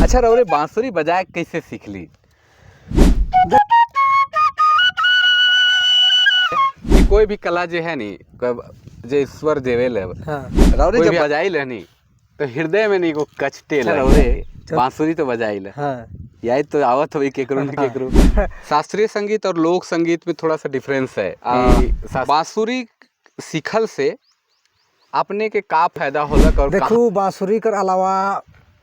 अच्छा रौरे बांसुरी बजाए कैसे सीखली? कि कोई भी कला जे है नी जे ईश्वर देवे ले। हाँ। रौरे जब बजाई लेनी तो हृदय में नहीं को कचटे चल, रौरे चल। बांसुरी तो बजाई ले। हाँ। यही तो आवत हुई केकरो न केकरो। शास्त्रीय संगीत और लोक संगीत में थोड़ा सा डिफरेंस है कि बांसुरी सीखल से अपने के का फायदा होलक और देखू, बांसुरी कर अलावा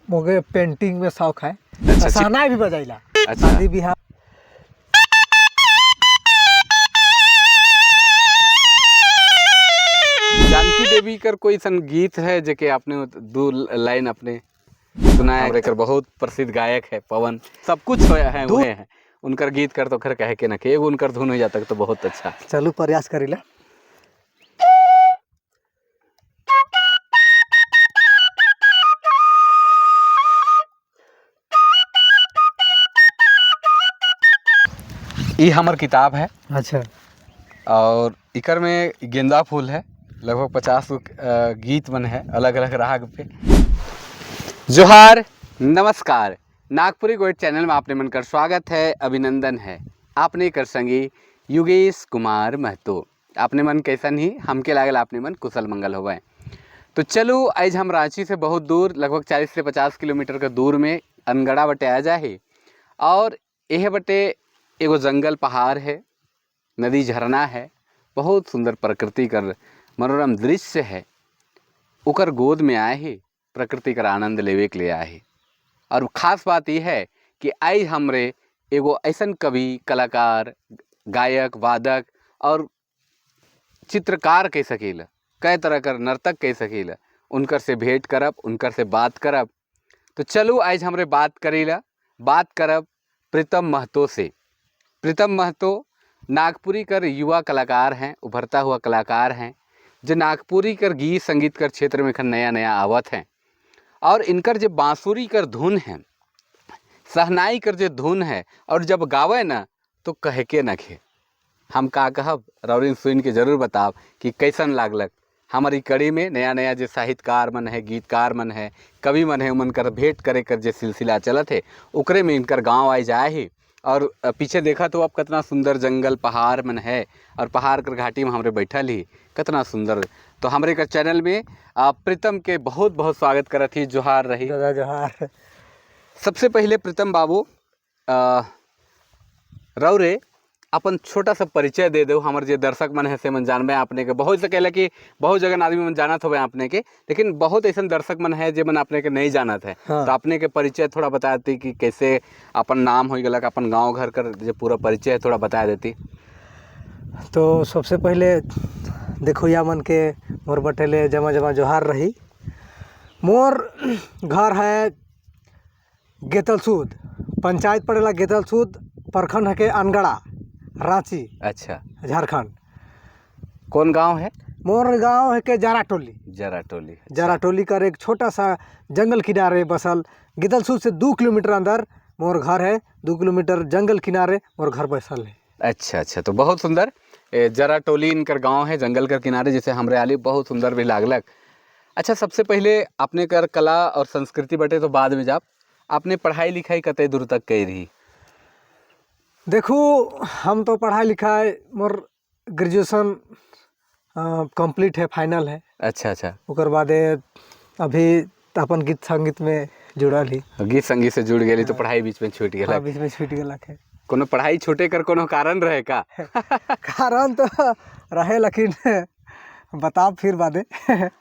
मोगे पेंटिंग में शौक है। अच्छा, शहनाई भी बजाइला। अच्छा। शादी बिहार। जानकी देवी कर कोई संगीत है जेके आपने दो लाइन अपने सुनाया? और एकर बहुत प्रसिद्ध गायक है पवन, सब कुछ है उहे है उनकर गीत कर तो खैर कहे के ना के एगो उनकर धुन हो जाता तो बहुत अच्छा। चलू प्रयास करीला। ई हमर किताब है। अच्छा। और इकर में गेंदा फूल है, लगभग 50 गो गीत मन है अलग अलग राग पे। जोहार, नमस्कार, नागपुरी गोइट चैनल में आपने मन कर स्वागत है, अभिनंदन है। आपने कर संगी युगेश कुमार महतो। आपने मन कैसन ही हमके लागल आपने मन कुशल मंगल होवे। तो चलो आज हम रांची से बहुत दूर लगभग 40 से 50 किलोमीटर के दूर में अनगढ़ा बटे आ जाए और यह बटे एगो जंगल पहाड़ है, नदी झरना है, बहुत सुंदर प्रकृति कर मनोरम दृश्य है। उकर गोद में आए ही प्रकृति कर आनंद लेवे के लिए आए ही। और ख़ास बात यह है कि आई हमरे एगो ऐसन कवि, कलाकार, गायक, वादक और चित्रकार कह सकीला, कई तरह कर नर्तक कह सकीला, उनकर से भेंट करब, उनकर से बात करब। तो चलो आज हमरे बात करीला, बात करब प्रीतम महतो से। प्रीतम महतो नागपुरी कर युवा कलाकार हैं, उभरता हुआ कलाकार हैं, जो नागपुरी कर गीत संगीत कर क्षेत्र में नया नया आवत हैं। और इनकर जो बांसुरी कर धुन है, शहनाई कर जो धुन है, और जब गावे ना तो कह के न खे। हम का कहब, रौरिन सुन के जरूर बताब कि कैसन लागलक। हमारी कड़ी में नया नया जो साहित्यकार मन है, गीतकार मन है, कवि मन है, उमन कर भेंट करे कर जो सिलसिला चलत है, उकरे में इनकर गांव आए जाए ही। और पीछे देखा तो आप कितना सुंदर जंगल पहाड़ मन है और पहाड़ कर घाटी में हमरे बैठल ही कितना सुंदर। तो हमरे कर चैनल में आप प्रीतम के बहुत बहुत स्वागत करत ही, जोहार रही। दादा जोहार। सबसे पहले प्रीतम बाबू रौरे अपन छोटा सा परिचय दे दो। हमारे जे दर्शक मन है से मन जानबे आपने के, बहुत से कहला कि बहुत जगह आदमी मन जानत होवे आपने के, लेकिन बहुत ऐसा दर्शक मन है जे मन आपने के नहीं जानत है। हाँ। तो आपने के परिचय थोड़ा बता देती कि कैसे अपन नाम हो गलक, अपन गांव घर कर जो पूरा परिचय है थोड़ा बता देती। तो सबसे पहले देखो या मन के मोर बटेले जमा जमा जोहार रही। मोर घर है गेतलसूद, पंचायत पड़ेला गेतलसूद, प्रखंड है के अनगढ़ा, रांची। अच्छा। झारखंड। कौन गांव है? मोर गांव है के जाराटोली। जाराटोली। अच्छा। जाराटोली कर एक छोटा सा जंगल किनारे बसल, गिदलसूद से 2 किलोमीटर अंदर मोर घर है, 2 किलोमीटर जंगल किनारे मोर घर बसल है। अच्छा अच्छा, तो बहुत सुंदर जराटोली इनकर गांव है, जंगल कर किनारे, जैसे हमरे आली बहुत सुंदर भी लागलक। अच्छा, सबसे पहले अपने कर कला और संस्कृति बटे तो बाद में जाप, आपने पढ़ाई लिखाई कते दूर तक कई रही? देखो, हम तो पढ़ाई लिखाई मोर ग्रेजुएशन कंप्लीट है, फाइनल है। अच्छा अच्छा। ओकर बाद अभी अपन गीत संगीत में जुड़ल ही। गीत संगीत से जुड़ गेली तो पढ़ाई बीच में छूट गेलक। हाँ, बीच में छूट गेलक है। कोनो पढ़ाई छूटे कर कोनो कारण रहे का? कारण तो रहे, लेकिन बताब फिर बादे।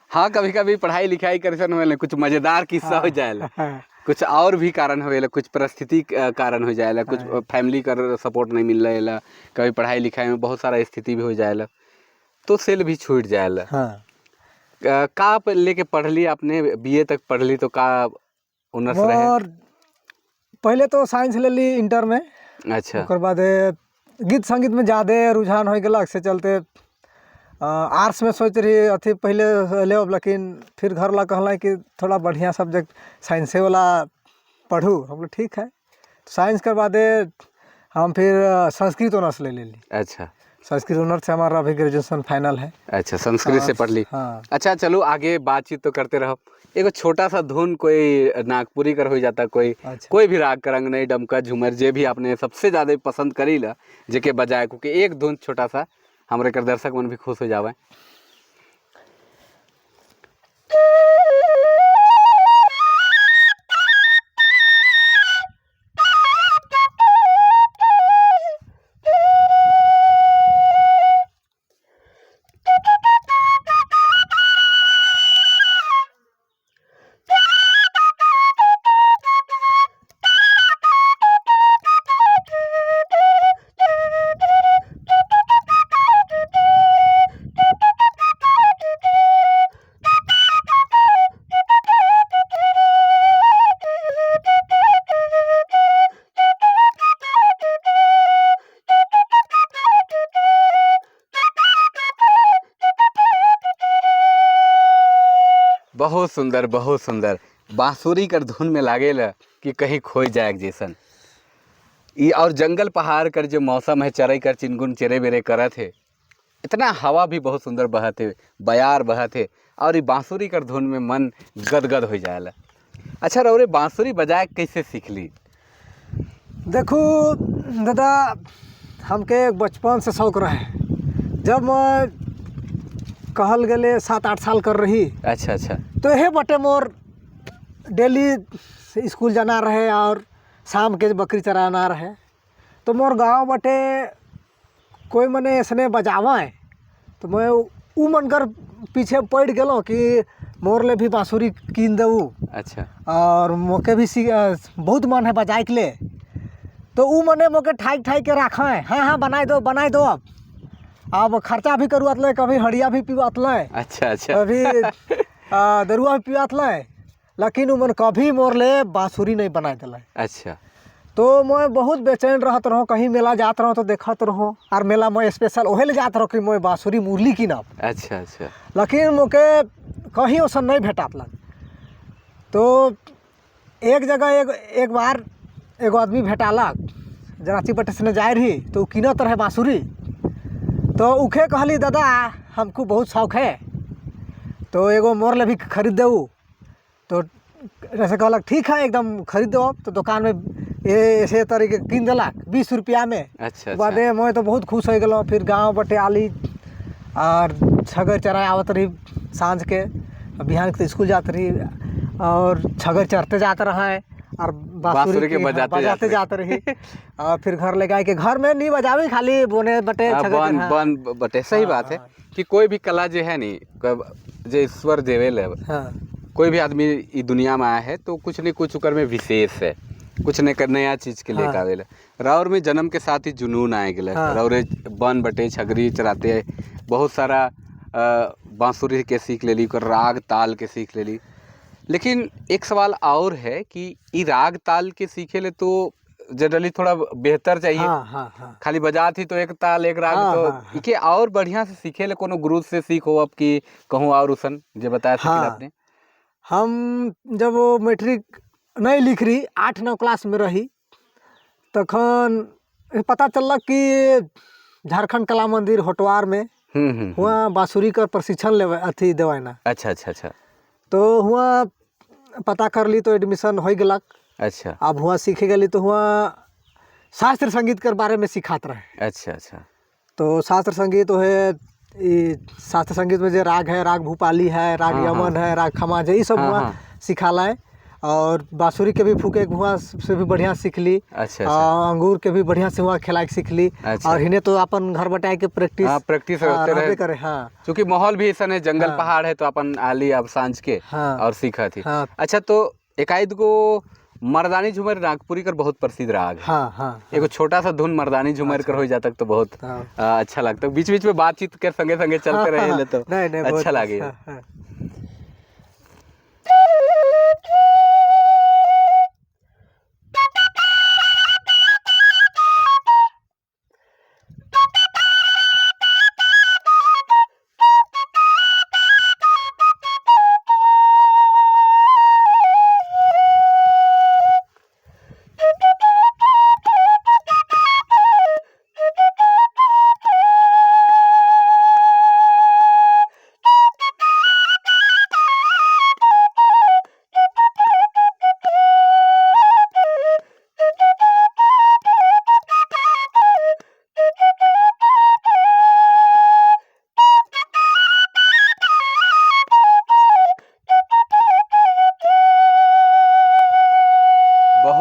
हाँ, कभी कभी पढ़ाई लिखाई करे होले कुछ मजेदार किस्सा हो जाएला, कुछ और भी कारण होवेला, कुछ परिस्थिति कारण हो जाएला, कुछ फैमिली कर सपोर्ट नहीं मिल रहेला, कभी पढ़ाई लिखाई में बहुत सारा स्थिति भी हो जाएला, तो सेल भी छूट जाएला। हाँ। का लेके पढ़ ली आपने? बीए तक पढ़ ली तो का ऑनर्स रहे? और पहले तो साइंस ले ली इंटर में। अच्छा। ओकर बाद गीत संगीत में ज़्यादा रुझान हो गया, से चलते आर्ट्स में सोच रही अथी पहले ले, लेकिन फिर घर ला कहला कि थोड़ा बढ़िया सब्जेक्ट साइंसे वाला पढ़ू। हम लोग ठीक है, साइंस के बाद हम फिर संस्कृत ऑनर्स ले लेली। अच्छा। संस्कृत ऑनर्स से हमारा अभी ग्रेजुएशन फाइनल है। अच्छा, संस्कृत से पढ़ ली। हाँ। अच्छा चलो, आगे बातचीत तो करते रहो। एगो छोटा सा धुन कोई नागपुरी कर हो जाता, कोई अच्छा। कोई भी राग करंग नहीं, डमका झूमर, जे भी आपने सबसे ज़्यादा पसंद करी ला जेके बजाए, क्योंकि एक धुन छोटा सा हमारे कर दर्शक मन भी खुश हो जावे। बहुत सुंदर, बहुत सुंदर। बांसुरी कर धुन में लागेला कि कहीं खोई जाए जैसन ई। और जंगल पहाड़ कर जो मौसम है, चरई कर चिनगुन चेरे बेरे करत है, इतना हवा भी बहुत सुंदर बहत है, बयार बहत है, और ये बांसुरी कर धुन में मन गदगद हो जाएला। अच्छा रौरे, बांसुरी बजाए कैसे सीख ली? देखो दादा, हमके बचपन से शौक रहे। जब मैं कहल गले 7-8 साल कर रही। अच्छा अच्छा। तो यह बटे मोर डेली स्कूल जाना रहे और शाम के बकरी चराना रहे। तो मोर गांव बटे कोई मने ऐसने बजावा है तो मैं उ मन कर पीछे पड़ गलो कि मोर ले भी बांसुरी कीन दऊ। अच्छा। और मोके भी बहुत मन है बजाए के ले। तो उ मने मोके ठाइक ठाइक के रखा है, हाँ हाँ बनाए दो बनाए दो। अब खर्चा भी करुआत ले, कभी हड़िया भी पिवात ले। अच्छा अच्छा। कभी दरुआ भी पिवात ले, लेकिन उ मन कभी मोर ले बांसुरी नहीं बनाए दिले। अच्छा। तो मैं बहुत बेचैन रहत रहो, कहीं मेला जात रहो तो देखत रहो, और मेला मैं स्पेशल ओहे ले जात रहो कि मैं बांसुरी मुरली किनब। अच्छा अच्छा। लेकिन मोके कहीं ओसन नहीं भेटात लग। तो एक जगह एक बार एगो आदमी भेटालक, रांची बटे से जाए रही तो उ किनत रहे बांसुरी। तो उखे कहली दादा हमको बहुत शौक है, तो एगो मोर ले भी खरीद देऊ। तो ऐसे कहलक ठीक है एकदम खरीद दो। तो दुकान में ऐसे तरीके किन देलक 20 रुपया में। अच्छा, अच्छा। बादे मैं तो बहुत खुश हो गलो। फिर गांव बटे आली और छगर चराए आवत रही साँझ के, बिहान के स्कूल जात रही और छगर चरते जात रहे और बांसुरी के के बजाते बजाते जात जात रही। और फिर घर ले के घर में नहीं बजावी, खाली बोने बटे हाँ, छगर बन हाँ। बन बटे। सही हाँ, बात है हाँ। कि कोई भी कला जो है नहीं, जे ईश्वर देवे ले, हाँ। कोई भी आदमी ई दुनिया में आया है तो कुछ नहीं कुछ उकर में विशेष है, कुछ नहीं कर नया चीज़ के लेकर हाँ। आवेला। राउर में जन्म के साथ ही जुनून आए गए। हाँ। राउरे बन बटे छगरी चराते बहुत सारा बांसुरी के सीख लेली, ओकर राग ताल के सीख लेली। लेकिन एक सवाल और है कि ई राग ताल के सीखे ले तो जनरली थोड़ा बेहतर चाहिए। हाँ, हाँ, हाँ। खाली बजात ही तो एक ताल एक राग, हाँ, तो हाँ, हाँ। इके और बढ़िया से सीखे ले कोनो गुरु से सीख हो अब कि कहूँ और उसन जे बताया सकीला हाँ। आपने? हम जब वो मैट्रिक नहीं लिख रही, 8-9 क्लास में रही, तखन पता चलक कि झारखंड कला मंदिर होटवार में हुआ बांसुरी का प्रशिक्षण लेवे अथी देवे ना। अच्छा अच्छा अच्छा। तो हुआ पता कर ली तो एडमिशन हो गलक। अच्छा। अब हुआ सीखे गली तो हुआ शास्त्र संगीत के बारे में सिखात रहे। अच्छा अच्छा। तो शास्त्र संगीत है, शास्त्र संगीत में जो राग है, राग भूपाली है, राग हाँ, यमन हाँ। है, राग खमाज है, ये सब हाँ, हुआ हाँ। सिखाला है। और बांसुरी के भी फूके हुआ से भी बढ़िया सीख ली। अच्छा, अच्छा। अंगूर के भी बढ़िया से हुआ खिला के सीख ली। अच्छा। और हिने तो अपन घर बटाए के प्रैक्टिस, हाँ, प्रैक्टिस होते रहबे रहे। करे, हाँ। क्योंकि माहौल भी ऐसा है, जंगल हाँ। पहाड़ है, तो अपन आली अब सांझ के हाँ। और सीखा थी। हाँ। अच्छा, तो एकाध गो मर्दानी झूमर नागपुरी कर बहुत प्रसिद्ध राग है। हाँ, हाँ, एगो छोटा सा धुन मर्दानी झूमर कर हो जाता तो बहुत हाँ। अच्छा लगता। बीच बीच में बातचीत कर संगे संगे चलते रहे ले तो नहीं, नहीं, बहुत अच्छा लागे। हाँ, हाँ।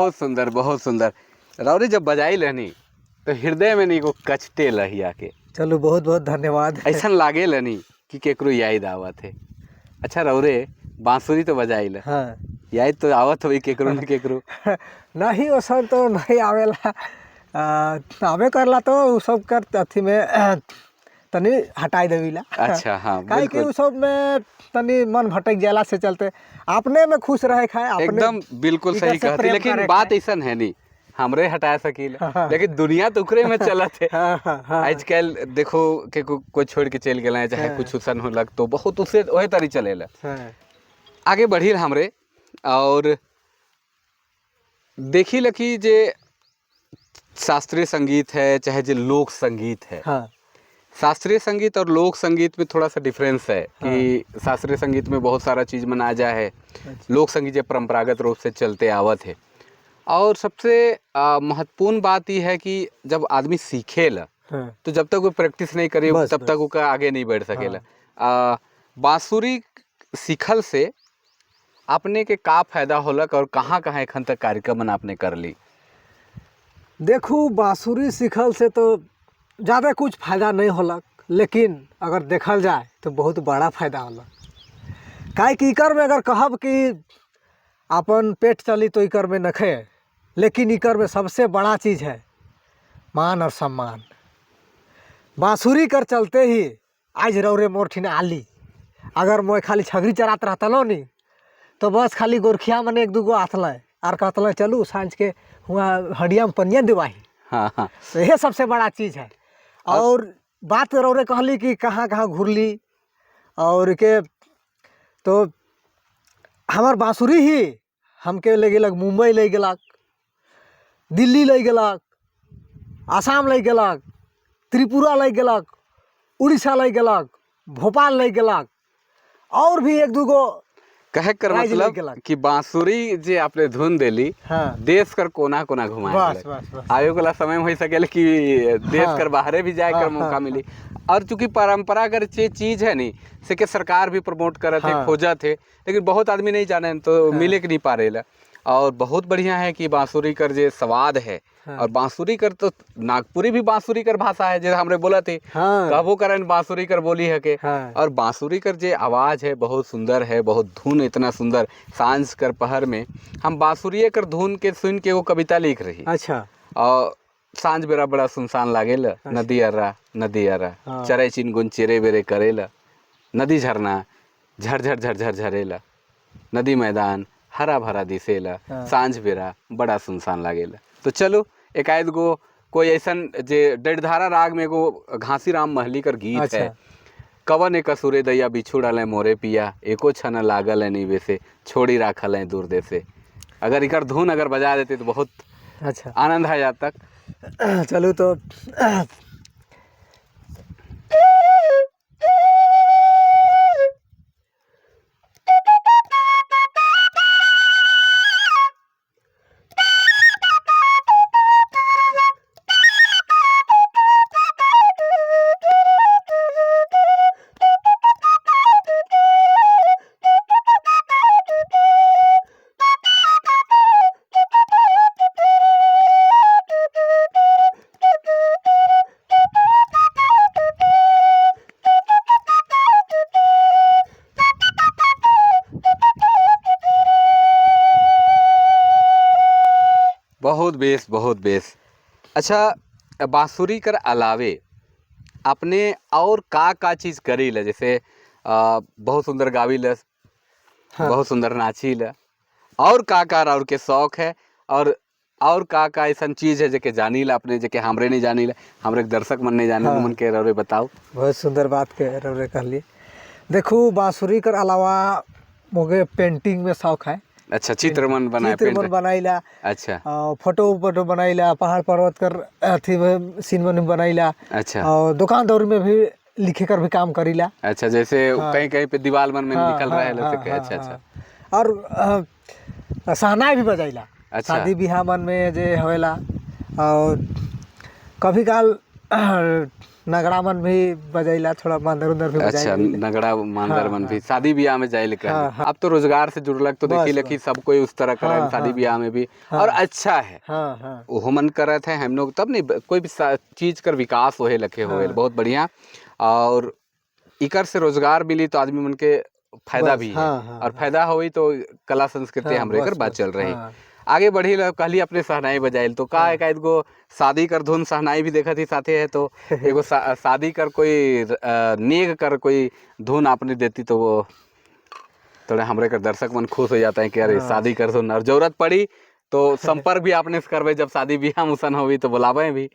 बहुत सुंदर, बहुत सुंदर। रौरी जब बजाई लनी तो हृदय में नहीं को कचटे लहिया के। चलो बहुत बहुत धन्यवाद। ऐसा लागे लनी कि केकरो याद आवत है। अच्छा रौरे बांसुरी तो बजाई ल। हाँ। याद तो आवत होई केकरो न केकरो। नहीं वसन तो नहीं आवेला, आवे करला तो उ सब कर अथी में तनी हटाई देवीला। अच्छा, हाँ, काहे कि बिल्कुल। उ सब में तनी मन भटक जाला से चलते अपने में खुश रहे खाए, अपने एकदम बिल्कुल इधर सही से कहती, प्रेम लेकिन करे बात खाए। ऐसा है नहीं हमरे हटा सकीला, हाँ। लेकिन दुनिया तो उकरे में चलत है। हाँ, हाँ, हाँ। आजकल देखो के कोई छोड़ के चल गेला चाहे हाँ। कुछ उसन होलक तो बहुत उसे ओहे तरी चलेला। हाँ। आगे बढ़ी हमरे और देखी लकी जे शास्त्रीय संगीत है चाहे जे लोक संगीत है। हाँ। शास्त्रीय संगीत और लोक संगीत में थोड़ा सा डिफरेंस है कि हाँ। शास्त्रीय संगीत में बहुत सारा चीज़ मनाया जाए है, अच्छा। लोक संगीत जो परंपरागत रूप से चलते आवत है। और सबसे महत्वपूर्ण बात यह है कि जब आदमी सीखेला हाँ। तो जब तक वो प्रैक्टिस नहीं करे बस, तब बस। तक वो आगे नहीं बढ़ सकेला। हाँ। बांसुरी सीखल से अपने के का फायदा होलक और कहाँ कहाँ एखन तक कार्यक्रम मन आपने कर ली? देखू बांसुरी सीखल से तो ज़्यादा कुछ फायदा नहीं होलक, लेकिन अगर देखल जाए तो बहुत बड़ा फायदा होलक। काहे कि इकर में अगर कहब कि अपन पेट चली तो इकर में नखे, लेकिन इकर में सबसे बड़ा चीज़ है मान और सम्मान। बांसुरी कर चलते ही आज रौरे मोर ठिन आली, अगर मैं खाली छगरी चरात रहता लो नी तो बस खाली गोरखिया मने एक दूगो आथल और कहतल चलू सांझ के हुआ हडिया में पनिया दिवाही। हाँ, हाँ। तो यह सबसे बड़ा चीज़ है। और बात रौरे कहली कि कहाँ कहाँ घुरली और के, तो हमार बांसुरी ही हमके ले गेलक मुंबई ले गेलक, दिल्ली ले गेलक, आसाम ले गेलक, त्रिपुरा ले गेलक, उड़ीसा ले गेलक, भोपाल ले गेलक, और भी एक दूगो कहे कर राज्य ले मतलब गेलक। कि बांसुरी जे आपने धुन देली, हाँ। देश कर कोना कोना घुमाए बस, देलक। बस, बस। आवे वाला समय में हो सकेला कि देश हाँ। कर बाहरे भी जाए कर हाँ, मौका हाँ, मिली। और चूंकि परंपरा अगर चे चीज है नहीं से के सरकार भी प्रमोट करत है, हाँ। खोजत है, लेकिन बहुत आदमी नहीं जाने तो हाँ। मिले के नहीं पा रहे। और बहुत बढ़िया है कि बांसुरी कर जे स्वाद है, हाँ। और बांसुरी कर तो नागपुरी भी बांसुरी कर भाषा है, जैसे हमरे बोला थे, हाँ। कहबो करन बांसुरी कर बोली है के। हाँ। और बांसुरी कर जे आवाज़ है बहुत सुंदर है, बहुत धुन इतना सुंदर। सांझ कर पहर में हम बांसुरी कर धुन के सुन के वो कविता लिख रही। अच्छा। और सांझ बेरा बड़ा सुनसान लागेला, अच्छा। नदी अर्रा नदी अर्रा, हाँ। चरे चिनगुन चेरे बेरे करेला, नदी झरना झरझर झरझर झरेला, नदी मैदान हरा भरा दिसेला, हाँ। सांझ बेरा बड़ा सुनसान लागेला। तो चलो एक आध गो कोई ऐसन जे डढ़धारा राग में एगो घासीराम महली कर गीत अच्छा। है, कवन एक असुरे दैया बिछुड़ल है मोरे पिया, एको छन लागल है नीवे से, छोड़ी राखल है दूर देसे। अगर इकर धुन अगर बजा देते तो बहुत अच्छा। आनंद आ जाता। चलो तो बहुत बेस, बहुत बेस। अच्छा, बांसुरी कर अलावे आपने और का का चीज़ करी ल, जैसे बहुत सुंदर गावी ल, हाँ। बहुत सुंदर नाची ल, और का का और के शौक है, और का का ऐसा चीज़ है जेके जानी ल आपने, जेके हमरे नहीं जानी ल, हमरे दर्शक मन नहीं जाने, हाँ। मन के रौरे बताओ। बहुत सुंदर बात के रौरे कहलिए। देखो बांसुरी कर अलावा मोगे पेंटिंग में शौक है। अच्छा, चित्र मन बनाए, चित्र मन पेंट। बनाइला। अच्छा। फोटो फोटो बनाइला, पहाड़ पर्वत कर अथी में सीन मन बनाइला। अच्छा। और दुकान दौरी में भी लिखे कर भी काम करीला। अच्छा, जैसे हाँ। कहीं कहीं पे दीवार मन में हाँ, निकल रहा है, हाँ, जैसे कि, हाँ, अच्छा, हाँ, अच्छा। और शहनाई भी बजाइला। अच्छा। शादी ब्याह मन में जे होएला। और कभी काल नगड़ा मन भी बजैला, थोड़ा मांदर उंदर भी अच्छा, बजाइला। नगड़ा मांदर हाँ, मन हाँ। भी शादी ब्याह में जाइल कर। हाँ, हाँ। अब तो रोजगार से जुड़लक तो बस, देखी लखी सब कोई उस तरह कर हाँ, शादी हाँ। ब्याह में भी। हाँ। और अच्छा है, हाँ हाँ। ओहो मन करत है हम लोग तब नहीं कोई भी चीज कर विकास होए लखे होए। हाँ। बहुत बढ़िया। और इकर से रोजगार मिली तो आदमी मन के फायदा बस, भी है। हाँ, हाँ, और फायदा होई तो कला संस्कृति हाँ, हमरे कर बस, बात बस, चल रही। हाँ। आगे बढ़ी ल कहली अपने सहनाई बजाइल तो का एक आध गो शादी कर धुन सहनाई भी देखत ही साथे है तो एगो शादी कर कोई नेग कर कोई धुन आपने देती तो वो थोड़ा हमरे कर दर्शक मन खुश हो जाता है कि अरे शादी कर धुन। और जरूरत पड़ी तो संपर्क भी आपने से करबे, जब शादी ब्याह मुसन होई तो बुलावे भी।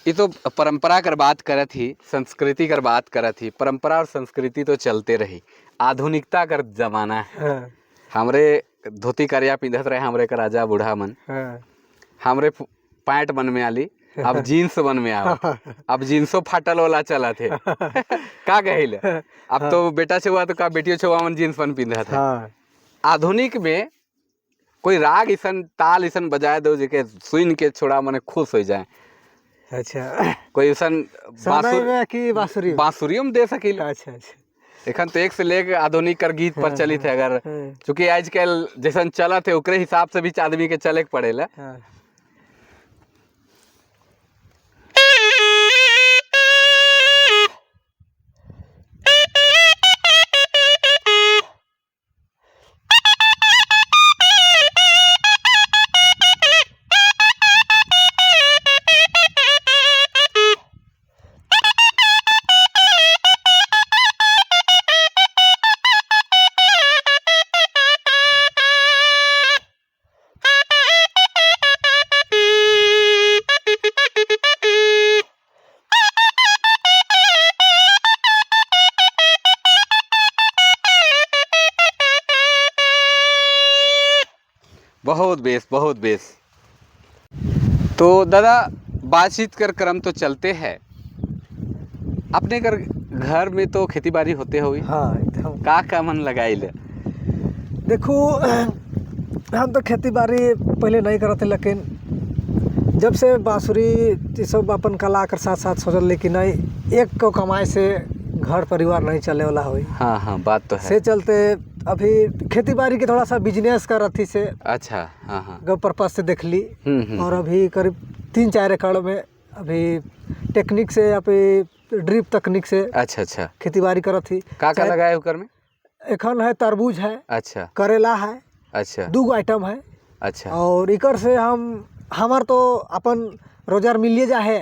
ये तो परंपरा कर बात करत ही, संस्कृति कर बात करत ही। परंपरा और संस्कृति तो चलते रही, आधुनिकता कर जमाना है। हाँ। हमरे धोती करिया पिंधत रहे हमरे का राजा बूढ़ा मन। हाँ। हमरे पैंट मन में आली, अब जीन्स मन में आवा, अब जीन्सो फाटल वाला चलत है। का कहिल अब तो बेटा छुआ तो का बेटियों छुआ मन जीन्स मन पिंधत है। हाँ। आधुनिक में कोई राग ऐसन ताल ऐसन बजाए दो जेके सुन के छोड़ा मने खुश हो जाए। अच्छा, कोई ऐसन बांसुरी में कि बांसुरी बांसुरियों में दे सकील। अच्छा अच्छा। एखन तो एक से लेके आधुनिक कर गीत पर चलित है। अगर हाँ। चूंकि आजकल जैसन चलत है ओकरे हिसाब से भी आदमी के चले के पड़ेला। हाँ। बहुत बेस, बहुत बेस। तो दादा बातचीत कर क्रम तो चलते हैं, अपने कर घर में तो खेती बाड़ी होते हुई। हाँ एकदम। का का मन लगाइल? देखो हम तो खेती बाड़ी पहले नहीं करते, लेकिन जब से बांसुरी ये सब अपन कला के साथ साथ सोचल कि नहीं एक को कमाए से घर परिवार नहीं चले वाला हुई। हाँ हाँ बात तो है। से चलते अभी खेती बाड़ी के थोड़ा सा बिजनेस कर अथी से। अच्छा हाँ हाँ। पर्पज से देख ली। और अभी करीब 3-4 एकड़ में अभी टेक्निक से अभी ड्रिप तकनीक से। अच्छा अच्छा। खेती बाड़ी करत ही। का का लगाए ओकर में? एखन है तरबूज है। अच्छा। करेला है। अच्छा। 2 आइटम है। अच्छा। और इकर से हम हमार तो अपन रोजगार मिलिए जा है,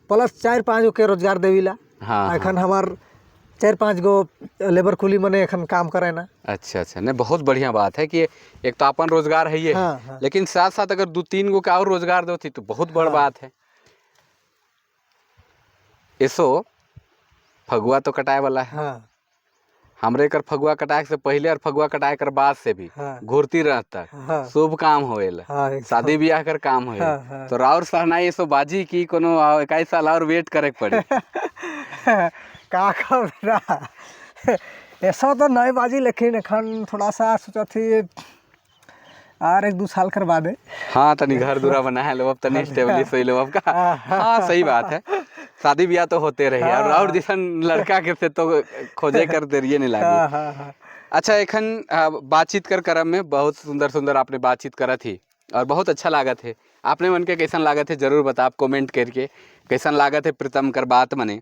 प्लस 4-5 के रोजगार देवीला। हाँ, एखन हमार 4-5 गो लेबर कुली मने एखन काम करे ना। अच्छा अच्छा, नहीं बहुत बढ़िया बात है कि एक तो अपन रोजगार है ये, हाँ, हाँ। लेकिन साथ साथ अगर 2-3 गो का और रोजगार दो तो बहुत बड़ हाँ। बात है। ऐसो फगुआ तो कटाए वाला है। हाँ। हमरे कर फगुआ कटाए से पहले और फगुआ कटाए कर बाद से भी हाँ। घूरती रहता, हाँ। शुभ काम होएला, हाँ, एकदम। शादी ब्याह कर काम होएला। हाँ, हाँ। तो राउर सहनाई ऐसो बाजी की कोनो 21 साल और वेट करे के पड़ी। का खबर ऐसा तो नहीं बाजी, लेकिन एखन थोड़ा सा सोचा थी और 1-2 साल कर बाद। हाँ तनी घर दुरा बना लो अब, तनी स्टेबलिश हो लो अब का। हाँ सही बात है, शादी ब्याह तो होते रहे। और और जैसन लड़का के से तो खोजे कर देरिए नहीं लागी। हाँ, हाँ, हाँ। अच्छा एखन बातचीत कर क्रम में बहुत सुंदर सुंदर आपने बातचीत करा थी और बहुत अच्छा लागत है। आपने मन के कैसन लागत है जरूर बता आप कमेंट करके कैसन लागत है प्रीतम कर बात मने।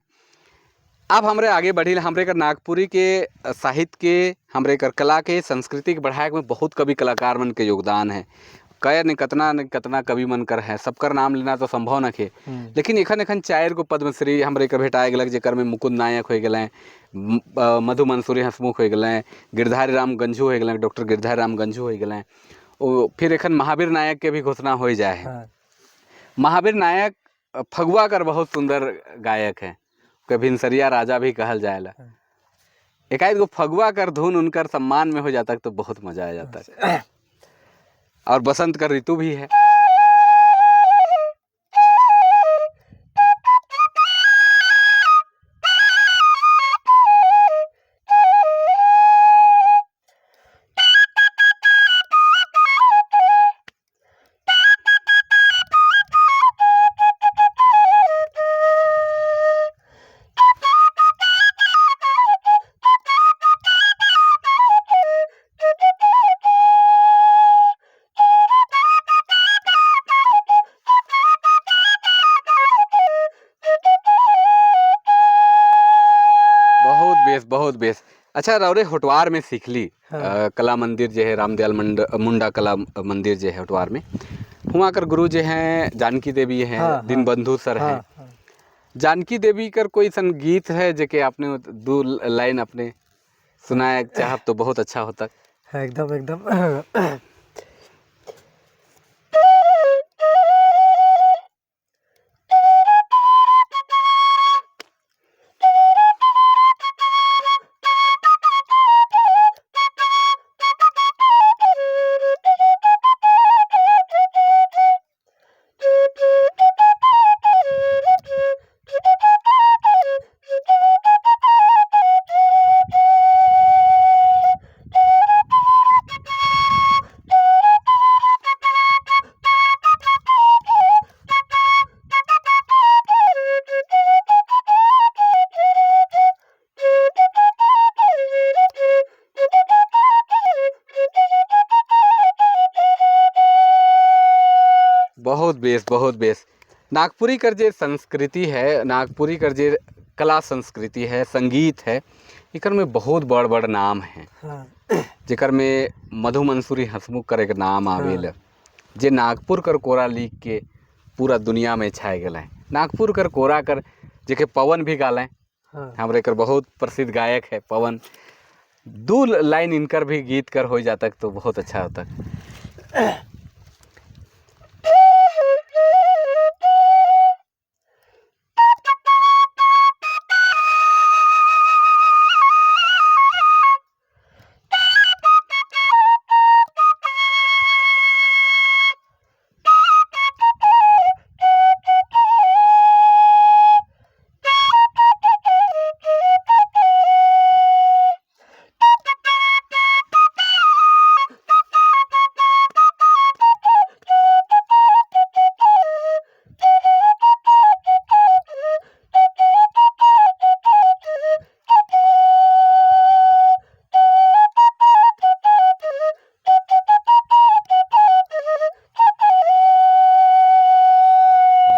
अब हमरे आगे बढ़ी, हमरे कर नागपुरी के साहित्य के, हमरे कर कला के, संस्कृति के बढ़ाए में बहुत कवि कलाकार मन के योगदान है। कया ने कतना ने कतना कवि मन कर है, सबकर नाम लेना तो संभव न खे। लेकिन एखन एखन 4 गो पद्मश्री हमरे के भेटाए गेलक, जेकर में मुकुंद नायक हो गए, मधु मंसूरी हंसमुख हो गए, गिरधारी राम गंझू हो गए, डॉक्टर गिरधारी राम गंझू हो गए, ओ फिर एखन महावीर नायक के भी घोषणा हो जाए है। महावीर नायक फगुआ कर बहुत सुंदर गायक हैं, भिनसरिया राजा भी कहल जाएला। एकाएक गो फगुआ कर धुन उनकर सम्मान में हो जाता तो बहुत मजा आ जाता है। और बसंत का ऋतु भी है। बहुत बेस, बहुत बेस। अच्छा, रौरे होटवार में सीखली। हाँ। कला मंदिर जो है, रामदयाल मुंडा कला मंदिर जो है होटवार में, हुआ कर गुरु जो हैं जानकी देवी हैं। हाँ, हाँ। दीनबंधु सर हैं। हाँ, हाँ। जानकी देवी कर कोई संगीत है जेके आपने 2 लाइन अपने सुनाए चाहब तो बहुत अच्छा होता। हाँ, एकदम एकदम। बहुत बेस, बहुत बेस। नागपुरी कर जे संस्कृति है, नागपुरी कर जे कला संस्कृति है, संगीत है, एकर में बहुत बड़ बड़ नाम है। हाँ। जेकर में मधु मंसूरी हंसमुख कर एक नाम आवेल। हाँ। जे नागपुर कर कोरा लीक के पूरा दुनिया में छाए गए हैं। नागपुर कर कोरा कर जेके पवन भी गालें। हाँ। हमरे कर बहुत प्रसिद्ध गायक है पवन। 2 लाइन इनकर भी गीत कर हो जाता तो बहुत अच्छा होता।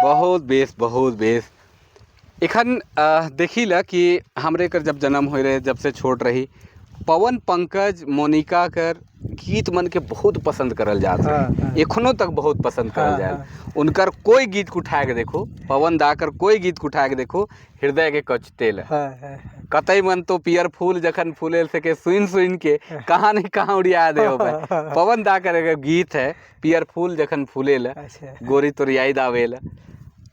बहुत बेस, बहुत बेस। एखन देखी ला कि हमरे कर जब जन्म हो रहे, जब से छोट रही, पवन पंकज मोनिका कर गीत मन के बहुत पसंद करल जात रहे। हाँ, हाँ। एखनो तक बहुत पसंद करल हाँ, जाए। हाँ। उनकर कोई गीत को उठा के देखो, पवन दा कर कोई गीत को उठा के देखो, हृदय के कचतेल। हाँ, हाँ, हाँ। कतई मन तो पियर फूल जखन फूले से के सुन सुन के कहाँ नहीं कहाँ उड़िया दे हो भाई। पवन दा कर एक गीत है पियर फूल जखन फूले ला, अच्छा। गोरी तोरियाई दावेला,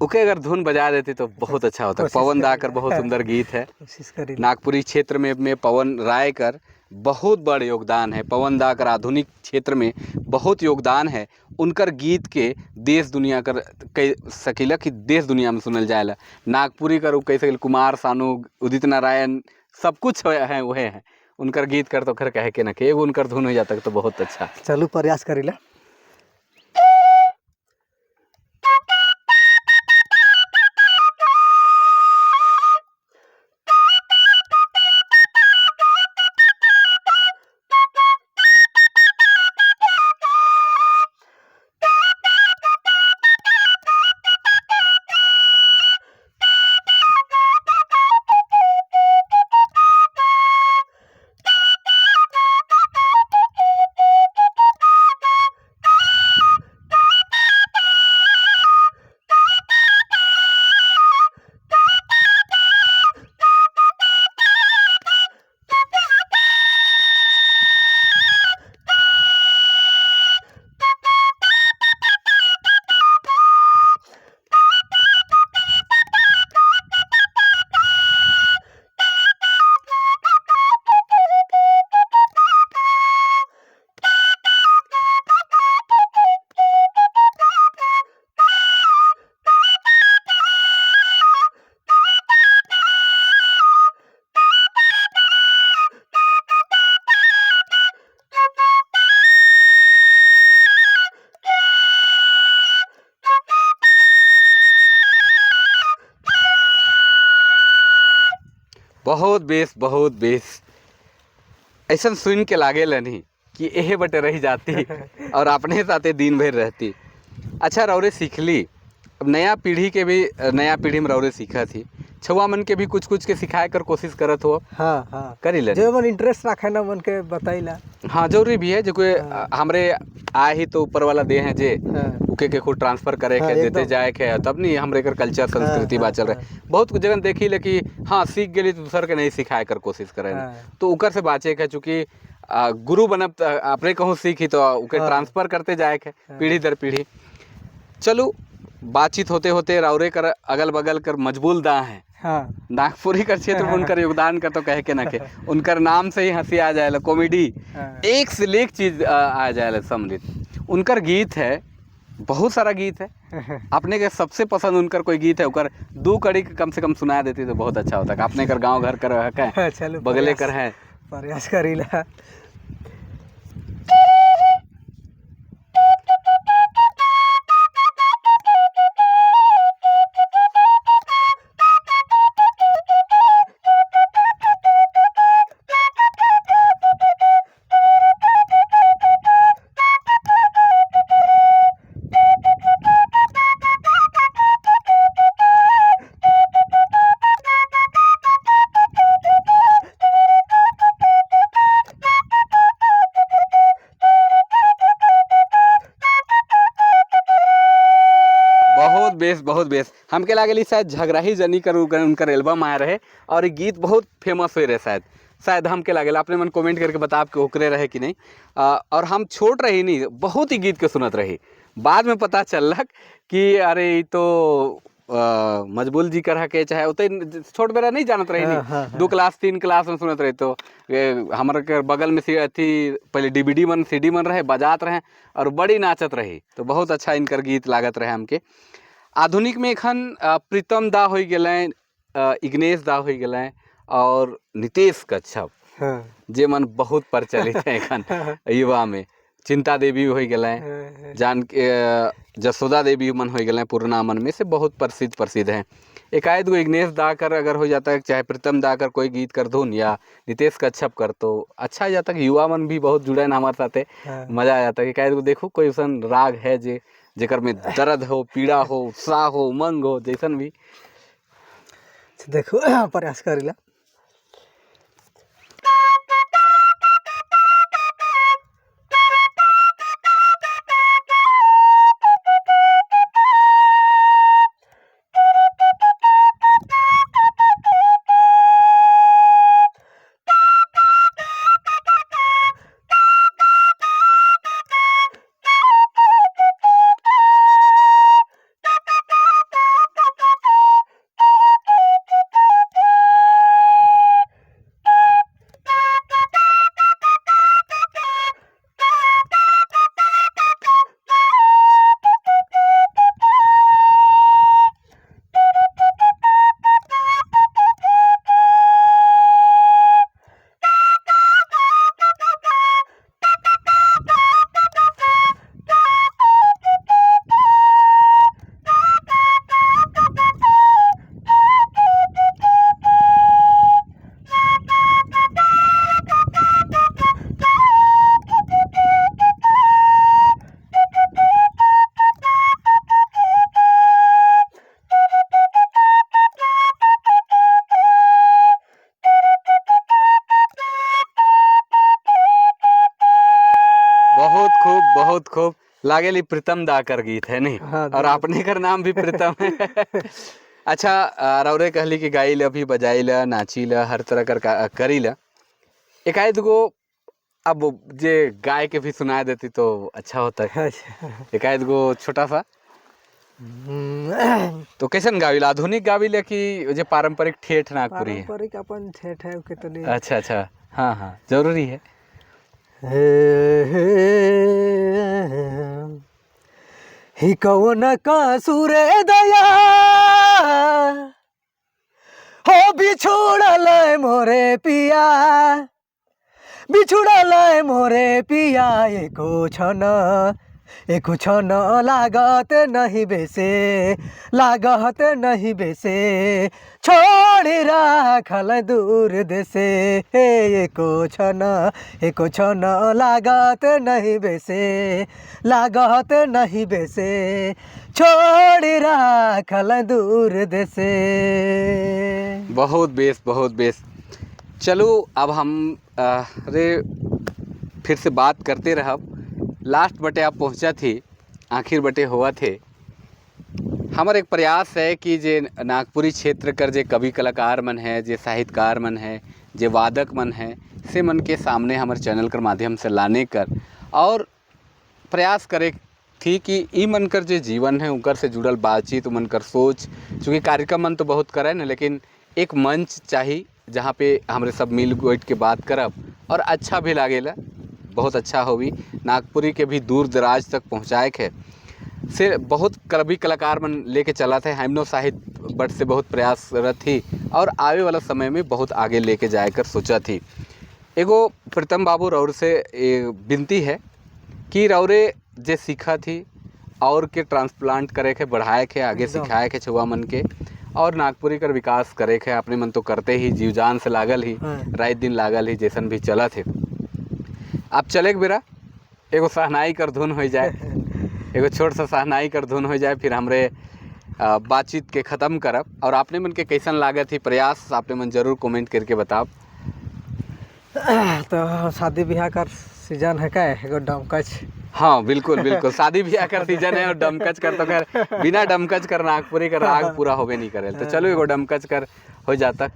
ओके अगर धुन बजा देते तो बहुत अच्छा होता। कोशिश पवन दा करी कर बहुत सुंदर गीत है। कोशिश करी। नागपुरी क्षेत्र में पवन राय कर बहुत बड़ योगदान है। पवन दा कर आधुनिक क्षेत्र में बहुत योगदान है। उनकर गीत के देश दुनिया कर कह सकीला कि देश दुनिया में सुनल जाएला। नागपुरी कर कह सकीला कुमार सानू, उदित नारायण, सब कुछ है वह है। उनकर गीत कर तो खैर कहे के न के, एगो उनकर धुन हो जाता तो बहुत अच्छा। चलू प्रयास करीला। बहुत बेस, बहुत बेस। ऐसा सुन के लागे नहीं कि एहे बटे रही जाती और अपने साथे दिन भर रहती। अच्छा रौरे सीखली, अब नया पीढ़ी के भी, नया पीढ़ी में रौरे सीखा थी, छुआ मन के भी कुछ कुछ के सिखाए कर कोशिश करत हो? हाँ हाँ, करी ले जो मन इंटरेस्ट रखे ना मन के बताइला। हाँ जरूरी भी है, जो कोई हमरे आए ही तो ऊपर वाला दे हैं जे उके के खुद ट्रांसफर करे के देते जाए के, तब नहीं हमरे कर कल्चर संस्कृति बाचल रहे। बहुत कुछ जगह देखी ले कि हाँ सीख गेली तो दूसर के नहीं सिखाए कर कोशिश करे, तो उकर से बाचे के, चूँकि गुरु बनब अपने कहूँ सीखी तो उके ट्रांसफर करते जाए के पीढ़ी दर पीढ़ी। चलो बातचीत होते होते राउरे कर अगल बगल कर मजबूल दा हैं। हाँ। नागपुरी कर क्षेत्र में उनकर योगदान कर तो कहे के ना के, उनकर नाम से ही हंसी आ जाए, कॉमेडी एक से एक चीज आ जाए सम्मिलित। उनकर गीत है, बहुत सारा गीत है, अपने के सबसे पसंद उनकर कोई गीत है उकर दो कड़ी कम से कम सुना देती तो बहुत अच्छा होता। अपने कर गाँव घर कर है, चलो बगले कर है, प्रयास करीला। बहुत बेस, बहुत बेस। हमके लागल शायद झगड़ाही जनी कर उनकर एल्बम आया रहे और ये गीत बहुत फेमस हुए रहे शायद, शायद हमके लागल। अपने मन कमेंट करके बताब कि ओकरे रहे कि नहीं। और हम छोट रही नहीं, बहुत ही गीत के सुनत रही, बाद में पता चलक कि अरे ये तो मजबूल जी कर के, चाहे उतने छोट बेरा नहीं जानत रही नहीं। हाँ, 2 क्लास 3 क्लास में सुनत रही। तो हमारे के बगल में सी अथी पहले डीवीडी मन सीडी मन रहे, बजात रहे और बड़ी नाचत रही, तो बहुत अच्छा इनकर गीत लागत रहे हमके। आधुनिक में एखन प्रीतम दा हो गए, इग्नेश दा हो गए और नितेश कच्छप, जे मन बहुत प्रचलित है एखन युवा में। चिंता देवी हो गए, जान के जसोदा देवी मन हो गए, पुराना मन में से बहुत प्रसिद्ध प्रसिद्ध हैं। एकाएक गो इग्नेश दा कर अगर हो जाता है, चाहे प्रीतम दा कर कोई गीत कर धुन या नितेश कच्छप कर, तो अच्छा जाता कि युवा मन भी बहुत जुड़े हैं हमारे साथे, मजा आ जाता है। एकाएक गो देखो कोई ऐसा राग है जे जेकर में दर्द हो, पीड़ा हो, उत्साह हो, उमंग हो, जैसन भी। देखो प्रयास करीला। बहुत खूब, बहुत खूब लागेली प्रीतम दा कर गीत है नहीं? हाँ, और आपने कर नाम भी प्रीतम है। अच्छा रौरे कहली कि गाइल भी बजाइल नाचिल हर तरह कर करील, एकाएक गो अब जे गाय के भी सुना देती तो अच्छा होता है। अच्छा। एकाएक गो छोटा सा। तो कैसन गाविल, आधुनिक गाविल कि जे पारंपरिक ठेठ नागपुरी है? पारंपरिक अपन ठेठ है के तनी। अच्छा अच्छा, हाँ हाँ जरूरी है। हे ही कौन का सुरे दया हो बिछुड़ल मोरे पिया, बिछुड़ल मोरे पिया एको छन एको छन लागत नहीं बेसे, लागत नहीं बेसे, छोड़ी राखल दूर देसे। एको छन, एको छन लागत नहीं बेसे, लागत नहीं बेसे, छोड़ी राखल दूर देसे। बहुत बेस, बहुत बेस। चलो अब हम अरे फिर से बात करते रहब। लास्ट बटे आप पहुँचा थी, आखिर बटे हुआ थे। हमार एक प्रयास है कि जे नागपुरी क्षेत्र कर जे कवि कलाकार मन है, जे साहित्यकार मन है, जे वादक मन है, से मन के सामने हमारे चैनल कर माध्यम से लाने कर और प्रयास करे थी कि ई मन कर जे जीवन है उनकर से जुड़ल बातचीत, मन कर सोच, चूँकि कार्यक्रम मन तो बहुत करे न, लेकिन एक मंच चाहिए जहाँ पे हमरे सब मिल बैठ के बात करब और अच्छा भी लागेला, बहुत अच्छा होगी। नागपुरी के भी दूर दराज तक पहुँचाए के से बहुत कवि कलाकार मन लेके चला थे। हमनो साहित्य बट से बहुत प्रयासरत थी और आवे वाला समय में बहुत आगे लेके जाए कर सोचा थी। एगो प्रीतम बाबू रौर से विनती है कि रौरे जे सीखा थी और के ट्रांसप्लांट करे के, बढ़ाए के, आगे सिखाए के छुआ मन के और नागपुरी कर विकास करे के। अपने मन तो करते ही जीव जान से लागल ही, रात दिन लागल ही, जैसन भी चला थे। अब चले के बेरा एगो सहनाई कर धुन हो जाए, एगो छोट सा सहनाई कर धुन हो जाए, फिर हमरे बातचीत के ख़त्म करब। और आपने मन के कैसन लागत ही प्रयास आपने मन जरूर कमेंट करके बताब। तो शादी ब्याह का सीजन है क्या, एगो डमकच? हाँ बिल्कुल बिल्कुल, शादी ब्याह का सीजन है और डमकच कर तो खैर बिना डमकच कर नागपुरी का राग पूरा होबे नहीं करे। तो चलो एगो डमकच कर हो जातक।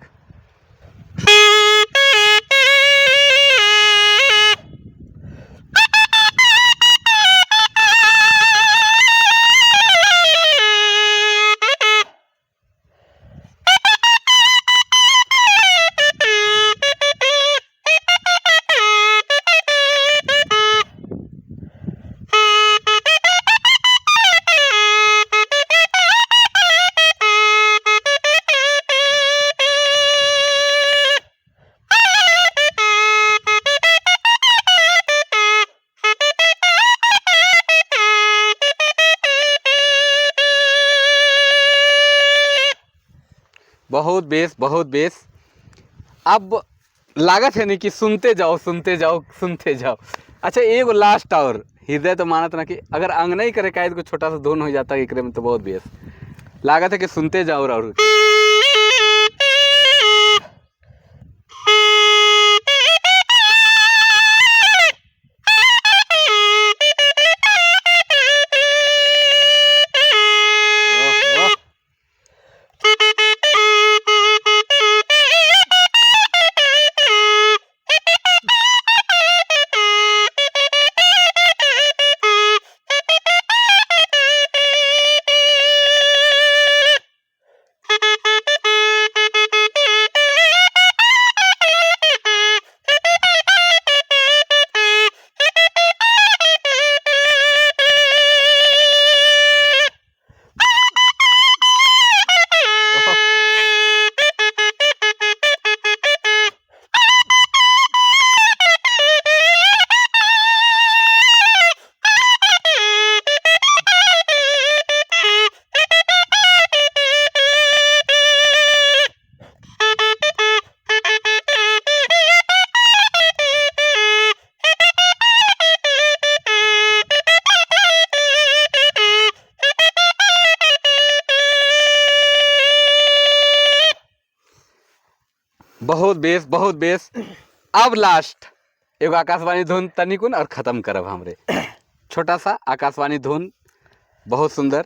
बहुत बेस, बहुत बेस। अब लागत है नहीं कि सुनते जाओ, सुनते जाओ, सुनते जाओ। अच्छा एगो लास्ट और हृदय तो मानत ना कि अगर अंग नहीं करे काहे को छोटा सा धुन हो जाता है एकरे में तो बहुत बेस लागत है कि सुनते जाओ। और बहुत बेस, बहुत बेस। अब लास्ट एगो आकाशवाणी धुन तनिकुन और ख़त्म करब हमरे। छोटा सा आकाशवाणी धुन, बहुत सुंदर।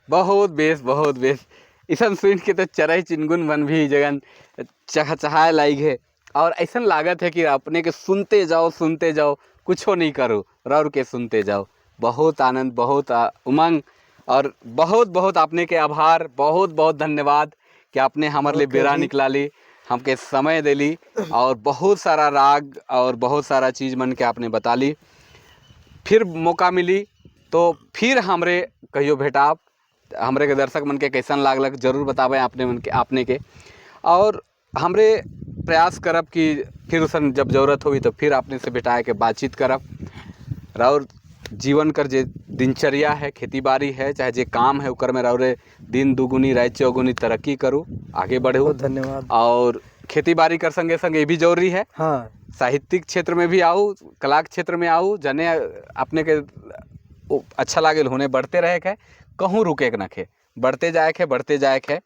बहुत बेस, बहुत बेस। इसन सुन के तो चरई चिनगुन मन भी जगन चहचहाए लाइक है। और ऐसा लागत है कि अपने के सुनते जाओ, सुनते जाओ, कुछो नहीं करो, रौर के सुनते जाओ। बहुत आनंद, बहुत उमंग और बहुत बहुत आपने के आभार, बहुत बहुत धन्यवाद कि आपने हमारे लिए ओके बेरा जी। निकला ली, हमके समय देली और बहुत सारा राग और बहुत सारा चीज़ मन के आपने बता ली। फिर मौका मिली तो फिर हमरे कहियो भेटाब। हमरे के दर्शक मन के कैसन लागलक जरूर बताबे आपने मन के, आपने के। और हमरे प्रयास करब कि फिर उसन जब जरूरत होई तो फिर आपने से भेटाए के बातचीत करब। और जीवन कर जे दिनचर्या है, खेतीबाड़ी है, चाहे जे काम है उकर में रौरे दिन दुगुनी रात चौगुनी तरक्की करूँ, आगे बढ़ू। बहुत धन्यवाद। और खेतीबाड़ी कर संगे संगे ये भी जरूरी है। हाँ। साहित्यिक क्षेत्र में भी आओ, कला क्षेत्र में आओ, जने अपने के अच्छा लागेल होने बढ़ते रहे के, कहूँ रुके के नखे, बढ़ते जाए के, बढ़ते जाए के।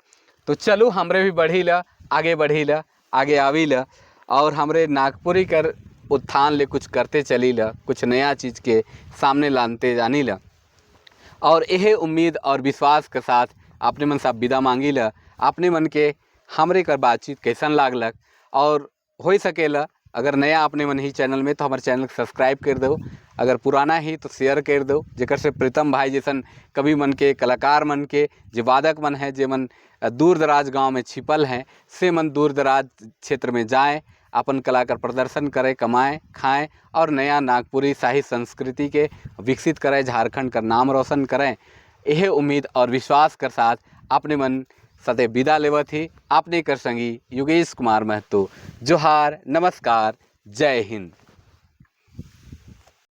तो चलो हमरे भी बढ़ी ला, आगे बढ़ी ला, आगे आवी ला और हमरे नागपुरी कर उत्थान ले कुछ करते चली ला, कुछ नया चीज़ के सामने लानते जानी ला। और यह उम्मीद और विश्वास के साथ अपने मन से विदा मांगी ला। अपने मन के हमरे कर बातचीत कैसन लागलक और हो सकेला अगर नया अपने मन ही चैनल में तो हमारे चैनल के सब्सक्राइब कर दो, अगर पुराना ही तो शेयर कर दो, जेकर से प्रीतम भाई जैसन कवि मन के, कलाकार मन के, जे वादक मन है, जे मन दूर दराज गांव में छिपल हैं, से मन दूर दराज क्षेत्र में जाएं, अपन कला का प्रदर्शन करें, कमाएं खाएं और नया नागपुरी शाही संस्कृति के विकसित करें, झारखंड का नाम रोशन करें। यह उम्मीद और विश्वास के साथ अपने मन सदैव विदा लेवत ही। आपने कर संगी योगेश कुमार महतो। जोहार, नमस्कार, जय हिंद।